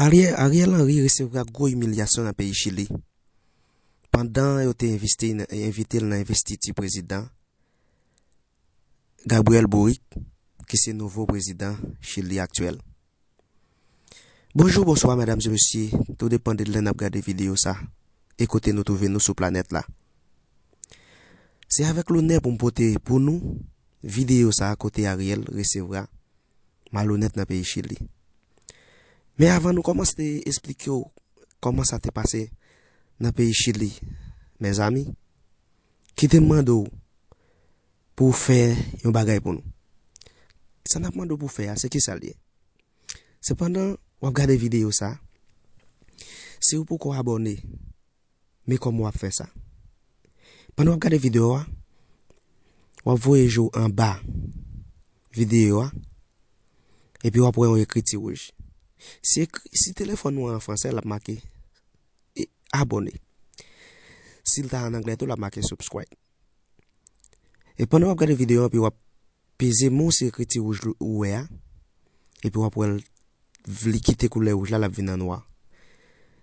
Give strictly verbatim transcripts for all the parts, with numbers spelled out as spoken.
Ariel, Ariel Henry resevwa gwo imilyasyon nan peyi Chili pandan yo te envesti, envite l nan envestiti prezidan Gabriel Boric, ki se nouvo prezidan Chili aktyèl. Bonjou, bonswa, medam e mesye, tou depann de lè n ap gade videyo sa e kote nou twouve nou sou planèt la. Se avèk lonè pou m pote pou nou videyo sa kote Ariel resevwa malonèt nan peyi Chili. Men avan nou kòmanse esplike w kòman sa te pase nan peyi Chili, mezanmi, kite m mande w pou w fè yon bagay pou nou. Sa n ap mande w pou w fè a, se kisa l ye? Se pandan w ap gade videyo sa, si w poko abòne, men kòman w ap fè sa. Pandan w ap gade videyo a, w ap voye je w anba videyo a, epi w ap wè yon ekriti wouj. Si, ekri, si telefòn ou an an fransè, l ap make e, abòne. Si l ta an anglè tou, l ap make subscribe. E pandan w ap gade videyo an, epi w ap peze men w sou ekriti wouj ou wè a, epi w ap wè l, li kite koulè wouj la, l ap vin an nwa.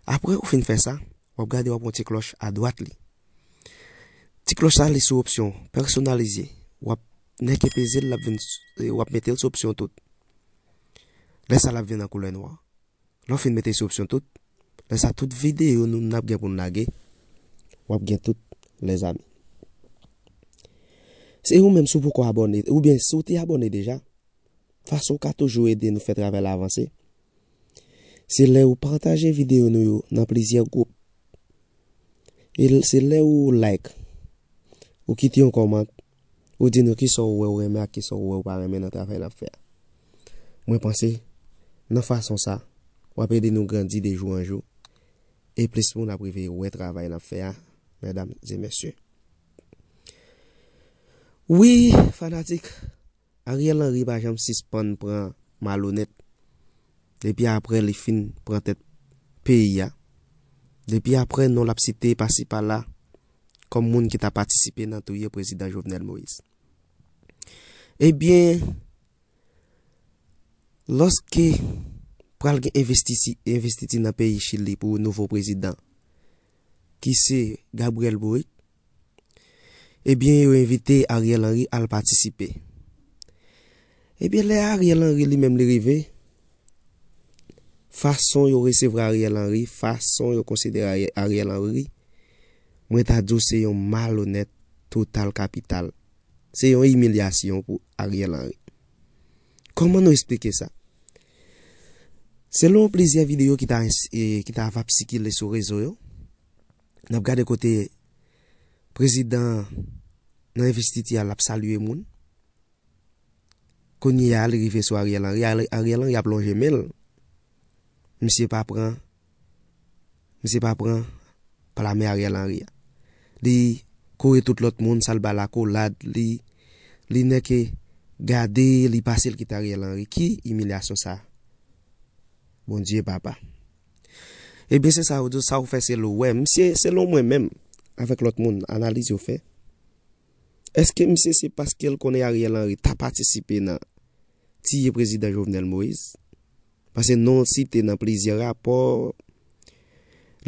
Apre ou fin fè sa, w ap gade, w ap wè yon ti klòch adwat li. Ti klòch sa, li sou opsyon pèsonalize. W ap nèke peze l, l ap vin, w ap mete l sou opsyon tout. Lè sa, l ap vin an koulè nwa. Lè w fin mete sou opsyon tout, lè sa tout videyo nou n ap gen pou n lage, w ap gen tout, lèzanmi. Se ou menm si w poko abòne, oubyen si w te abòne deja, fason w ka toujou ede nou fè travay la avanse, se lè ou pataje videyo nou yo nan plizyè gwoup. E l- se lè ou like, ou kite yon kòmant, ou di nou kisa ou wè ou renmen ak kisa ou wè ou pa renmen nan travay n ap fè a. Mwen panse, nan fason sa, w ap ede nou grandi de jou an jou, e plis moun ap rive wè travay n ap fè a, medam e mesye. Wi, fanatik, Ariel Henry pa janm sispann pran malonèt. Depi apre li fin pran tèt peyi a, depi apre non l ap site pasi pala kòm moun ki ta patisipe nan touye prezidan Jovenel Moïse. Ebyen, lòske pral gen envestiti, envestiti nan peyi Chili pou nouvo prezidan, ki se Gabriel Boric, ebyen, yo envite Ariel Henry al patisipe. Ebyen, lè Ariel Henry li menm li rive, fason yo resevwa Ariel Henry, fason yo konsidere Ari- Ariel Henry, mwen ta di w se yon malonèt total kapital. Se yon imilyasyon pou Ariel Henry. Kòman nou esplike sa? Selon plizyè videyo ki ta, e, ki ta ap sikile sou rezo yo, n ap gade kote prezidan nan envestiti a l ap salye moun. Kounye a, li rive sou Ariel Henry. Ari- Ariel Henry ap lonje men l. Misye pa pran, misye pa pran pla men Ariel Henry a. Li kore tout lòt moun, sa l ba l akolad, li, li nèke gade, li pase l kite Ariel Henry. Ki imilyasyon sa? Bondye papa. Ebyen, se sa yo di, sa yo fè se l ou wè. Misye, selon mwen menm, avèk lòt moun, analiz yo fè, èske misye se paske l konnen Ariel Henry ta patisipe nan tiye prezidan Jovenel Moïse? Paske non l site nan plizyè rapò,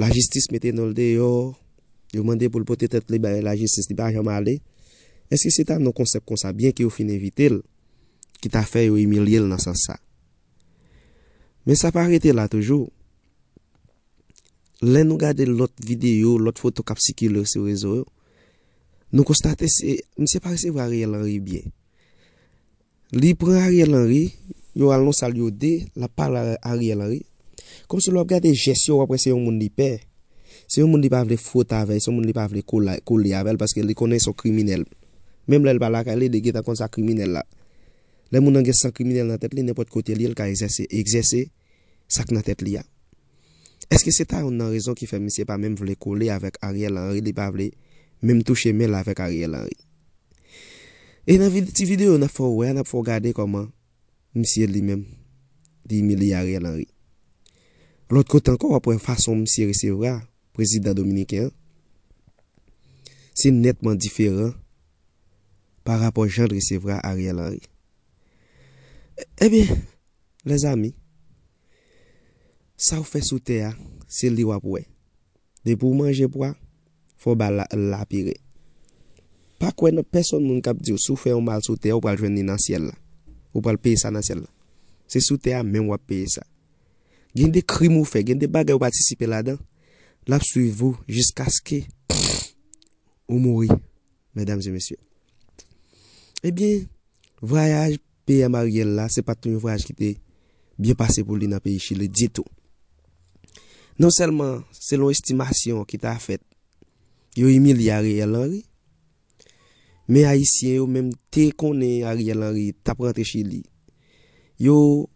lajistis mete non l deyò, yo mande pou l pote tèt li bay lajistis, li pa janm ale. Èske se ta non konsèp konsa, byen ke yo fin envite l, ki ta fè yo imilye l nan sans sa? Men sa pa rete la toujou. Lè nou gade lòt videyo, lòt foto k ap sikile sou rezo yo, nou konstate se, misye pa resevwa Ariel Henry byen. Li pran Ariel Henry, yo al nan sal yo de, l ap pale a Ariel Henry. Kòmsi lè w ap gade jès yo, w ap wè se yon moun li pè. Se yon moun li pa vle fwote avè l, se yon moun li pa vle kola- kole avè l, paske li konnen se yon kriminèl. Menm lè l pa lakay li, li gentan konn sa kriminèl la. Lè moun nan gen san kriminèl nan tèt li, nenpòt kote li ye, l ka egzèse, egzèse sa k nan tèt li a. Èske se ta youn nan rezon ki fè misye pa menm vle kole avèk Ariel Henry, li pa vle menm touche men l avèk Ariel Henry? E nan vid- ti videyo n ap fè w wè a, n ap fè w gade kòman misye li menm, li imilye Ariel Henry. Lòt kote ankò, w ap wè fason misye resevwa prezidan dominiken an, se nètman diferan pa rapò jan l resevwa Ariel Henry. E- ebyen, lèzanmi, Sa w fè sou tè a, se li w ap wè. Depi w manje pwa, fò w ba l lapire. Pa kwè nan pèsonn moun k ap di w si w fè yon mal sou tè a, ou pral jwenn li nan syèl la. Ou pral peye sa nan syèl la. Se sou tè a menm w ap peye sa. Gen de krim ou fè, gen de bagay ou patisipe ladan, l ap swiv ou jiskaske ou mouri, medam e mesye. Ebyen, vwayaj P M Ariel la, se pa t yon vwayaj ki te byen pase pou li nan peyi Chili ditou. Non sèlman, selon estimasyon ki ta fèt, yo imilye Ariel Henry, men Ayisyen yo menm te konnen Ariel Henry t ap rantre Chili. Yo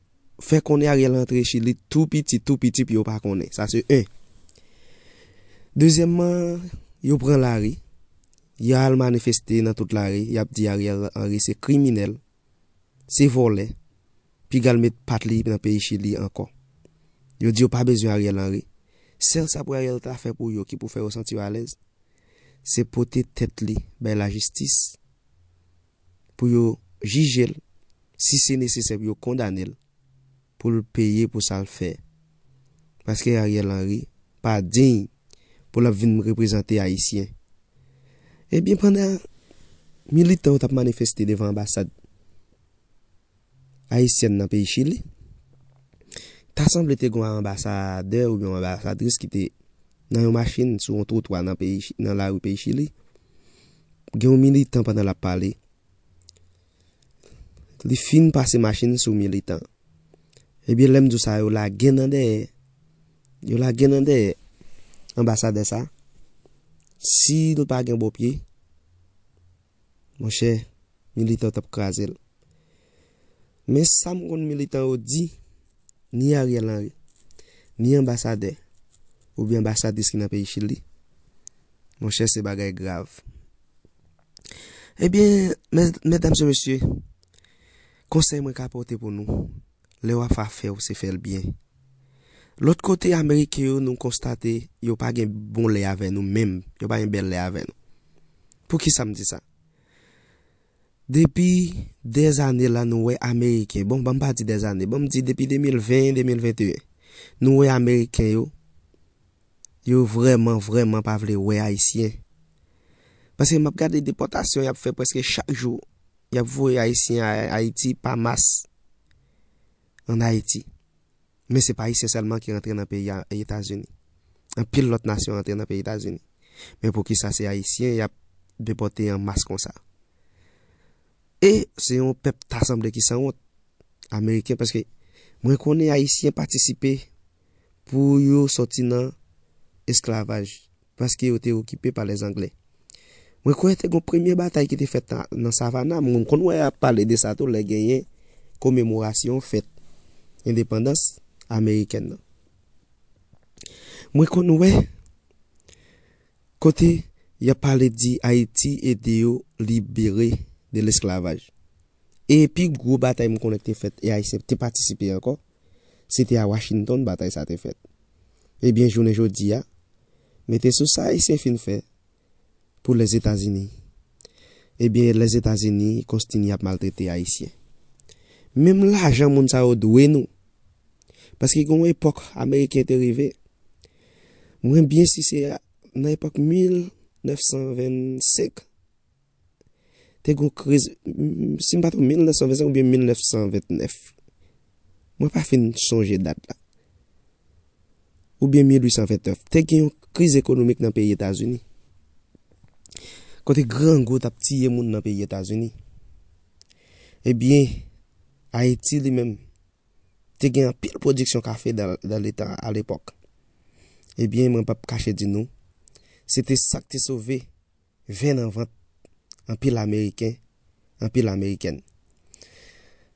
fè konnen Ariel rantre Chili tou piti, tou piti pou yo pa konnen. Sa se en. Dezyèmman, yo pran lari. Y al manifeste nan tout lari. Y ap di Ariel Henry se kriminèl, se vòlè. Piga l met pat li nan peyi Chili ankò. Yo di yo pa bezwen Ariel Henry. Sèl sa pou Ariel ta fè pou yo ki pou fè yo santi yo alèz, se pote tèt li bay lajistis pou yo jije l, si se nesesè pou yo kondane l, pou l peye pou sa l fè. Paske Ariel Henry pa diy pou l ap vin reprezante Ayisyen. Ebyen, pandan militan yo t ap manifeste devan anbasad ayisyèn nan peyi Chili, ta sanble te gen yon anbasadè oubyen yon anbasadris ki te nan yon machin sou yon twotwa nan peyi Chi-, nan lari peyi Chili. Gen yon militan pandan l ap pale. Li fin pase machin sou militan. Ebyen, lè m di w sa, yo lage nan dèyè. Yo lage nan dèyè anbasadè sa. Si l pa gen bon pye, monchè, militan t ap kraze l. Men sa m konn militan yo di, ni Ariel Henry, ni anbasadè, oubyen anbasadris ki nan peyi Chili, monchè, se bagay grav. Ebyen, mè-, medam e mesye, konsèy mwen ka pote pou nou, lè w ap fè afè w, se fè l byen. Lòt kote, Ameriken yo, nou konstate, yo pa gen bon lè avè nou menm, yo pa gen bèl lè avè nou. Poukisa m di sa? Depi dèzane la, nou wè Ameriken, bon, ban m pa di dèzane, ban m di depi de mil ven, de mil venteyen, nou wè Ameriken yo, yo vrèman, vrèman pa vle wè Ayisyen. Paske m ap gade depòtasyon y ap fè prèske chak jou. Y ap voye Ayisyen a Ayiti pa mas ann Ayiti. Men se pa Ayisyen sèlman ki rantre nan peyi a, Etazini. Anpil lòt nasyon rantre nan peyi Etazini. Men poukisa se Ayisyen y ap depòte an mas konsa? E se yon pèp ta sanble ki sanwont, Ameriken, paske mwen konnen Ayisyen patisipe pou yo sòti nan esklavaj, paske yo te okipe pa lèzanglè. Mwen kwè te gon premye batay ki te fèt nan, nan Savannah, mwen konn wè y ap pale de sa tou lè genyen komemorasyon fèt endepandans amerikèn nan. Mwen konn wè kote y ap pale di Ayiti ede yo libere de lesklavaj. E pi gwo batay m konnen ki te fèt e Ayisyen te patisipe ankò, se te a Washington batay sa te fèt. Ebyen, jounen jodi a, mete sou sa Ayisyen fin fè pou Lèzetazini. Ebyen, Lèzetazini kontinye ap maltrete Ayisyen. Menm lajan moun sa yo dwe nou. Paske gen yon epòk Ameriken te rive. Mwen byen si se nan epòk mil nèf san vennsenk. Te gen yon kriz, m, si m pa twonpe, mil nèf san vennsenk oubyen mil nèf san vennèf. Mwen pa fin sonje dat la. Oubyen mil uit san vennèf. Te gen yon kriz ekonomik nan peyi Etazini. Kote grangou t ap tiye moun nan peyi Etazini. Ebyen, Ayiti li menm, te gen anpil pwodiksyon kafe dan, dan letan a lepòk. Ebyen, mwen p ap kache di nou, se te sa k te sove venn an vant anpil Ameriken, anpil Amerikèn.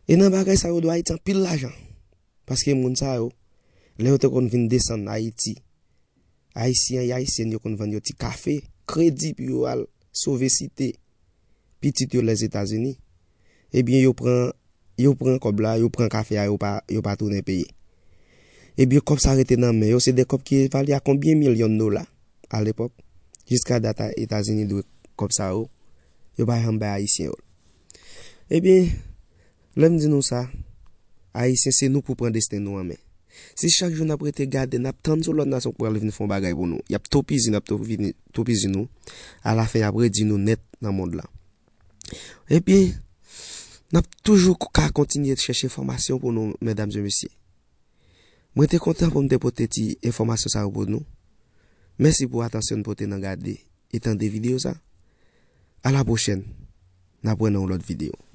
E nan bagay sa yo dwe Ayiti anpil lajan. Paske moun sa yo, lè yo te konn vin desann Ayiti, Ayisyen e Ayisyèn yo konn vann yo ti kafe, kredi pou yo al sove site pitit yo Lèzetazini. Ebyen, yo pran, yo pran kòb la, yo pran kafe a, yo pa, yo pa tounen peye. Ebyen, kòb sa rete nan men yo, se de kòb ki evalye a konbyen milyon dola a lepòk. Jiska dat a Etazini dwe kòb sa yo, yo pa janm bay Ayisyen yo. Ebyen, lè m di nou sa, Ayisyen, se nou pou pran desten nou an men. Si chak jou n ap rete gade, n ap tann sou lòt nasyon k pral vin fè yon bagay pou nou. Y ap topizi, n ap topizi, topizi nou. Alafen, y ap redi nou nèt nan mond lan. Epi, n ap toujou ka kontinye chèche enfòmasyon pou nou, medam e mesye. Mwen te kontan pou m te pote ti enfòmasyon sa yo pou nou. Mèsi pou atansyon n pote nan gade e tande videyo sa. A la pwochèn. N ap wè nan yon lòt videyo.